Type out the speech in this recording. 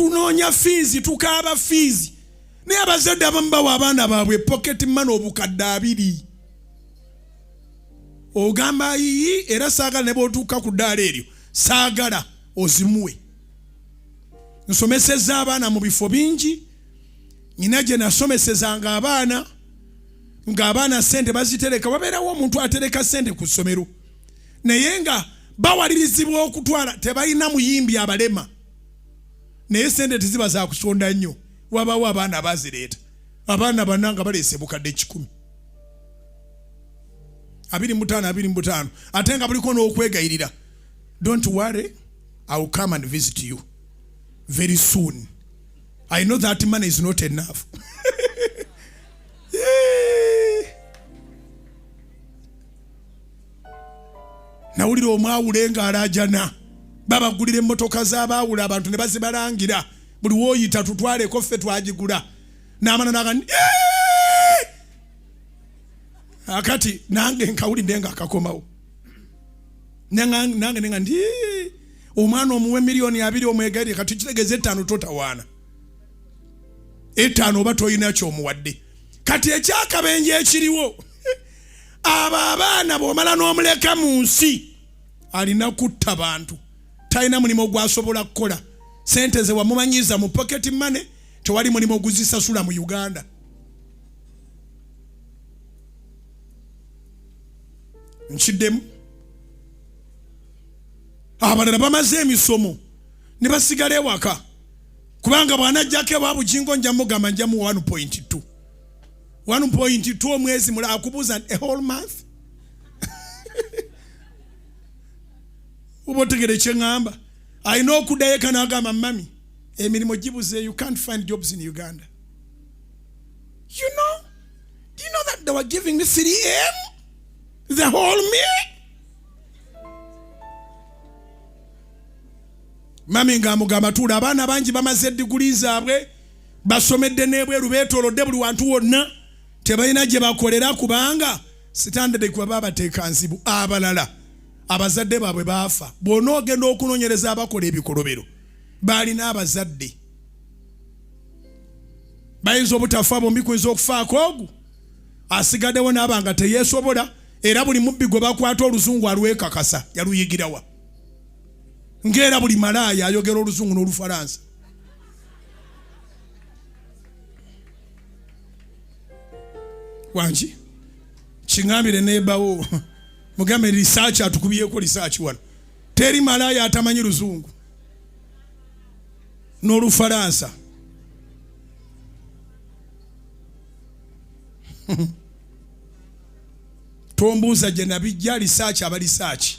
Tunoonya fiizi, tukaaba fiizi, naye abazadde abamu bawa abaana baabwe pocket money obukadde 20. Ogamba ayiyi, era saagala ne bw'otuuka ku ddaala eryo, saagala ozimuwe. Nsomeseza abaana mu bifo bingi. Nyina gye nasomesezanga abaana, ng'abaana ssente bazitereka, wabeerawo omuntu atereka ssente ku ssomero, naye nga bawalirizibwa okutwala, tebalina muyimbi abalema, naye ssente teziba za kusonda nnyo. Wabawo abaana bazireeta, abaana bana nga baleese bukadde 100, 25, 25, ate nga buliko n'okwegayirira, "Don't worry, I will come and visit you very soon. I know that money is not enough." Yeah. Nawulira omwawule ng'alaajana, babagulira emmotoka z'abaawula, abantu ne bazibalangira, buli wooyita, "Tutwaleko, ffe twagigula." N'amana naga, akati nange nkawulidde nga akakomawo. Nange nenga nti, "Eee, omwana omuwe miliyoni 20 omwegalire, kati kitegeeza 5 totawaana, 5 oba toyina kyomuwadde." Kati ekyakabenje ekiriwo, abo abaana bw'omala n'omuleka mu nsi, alina kutta bantu, talina mulimu gwasobola kukola. Sente ze wamumanyiza mu pocket money, tewali mulimu guzisasula mu Uganda. Nkiddemu, abalala bamaze emisomo ne basigala ewaka, kubanga bw'anajjako ewa Bugingo, nja mugamba njamu 1.2, 1.2 omwezi mula, akubuuza nti, "A whole month?" Oba otegere kyeŋŋamba, alina okuddayo eka n'agamba, "Mummy, emirimu gibuze. You can't find jobs in Uganda. Do you know that they were giving me 3M the whole me?" Mummy ng'amugamba, "Tuula." Abaana bangi bamaze diguli zaabwe, basomedde n'ebweru, beetoolodde buli wantu wonna, tebalina gye bakolera kubanga standard kuba babateeka nzibu. Abalala abazadde baabwe baafa. Bw'ona ogenda okunoonyereza, abakola ebikolobero baalina abazadde, bayinza obutafa bombi, kuyinza okufaako ogu asigaddewo n'aba nga teyeesobola. Era buli mubbi gwe bakwata, oluzungu alwekakasa, yaluyigirawa? Ng'era buli malaaya ayogera oluzungu n'Olufalansa. Wangi kiŋambire nebawo, mugambe research atukubyeko research wano, teri malaaya atamanyi luzungu n'Olufalansa. Tombuuza gye nabijja, research aba research.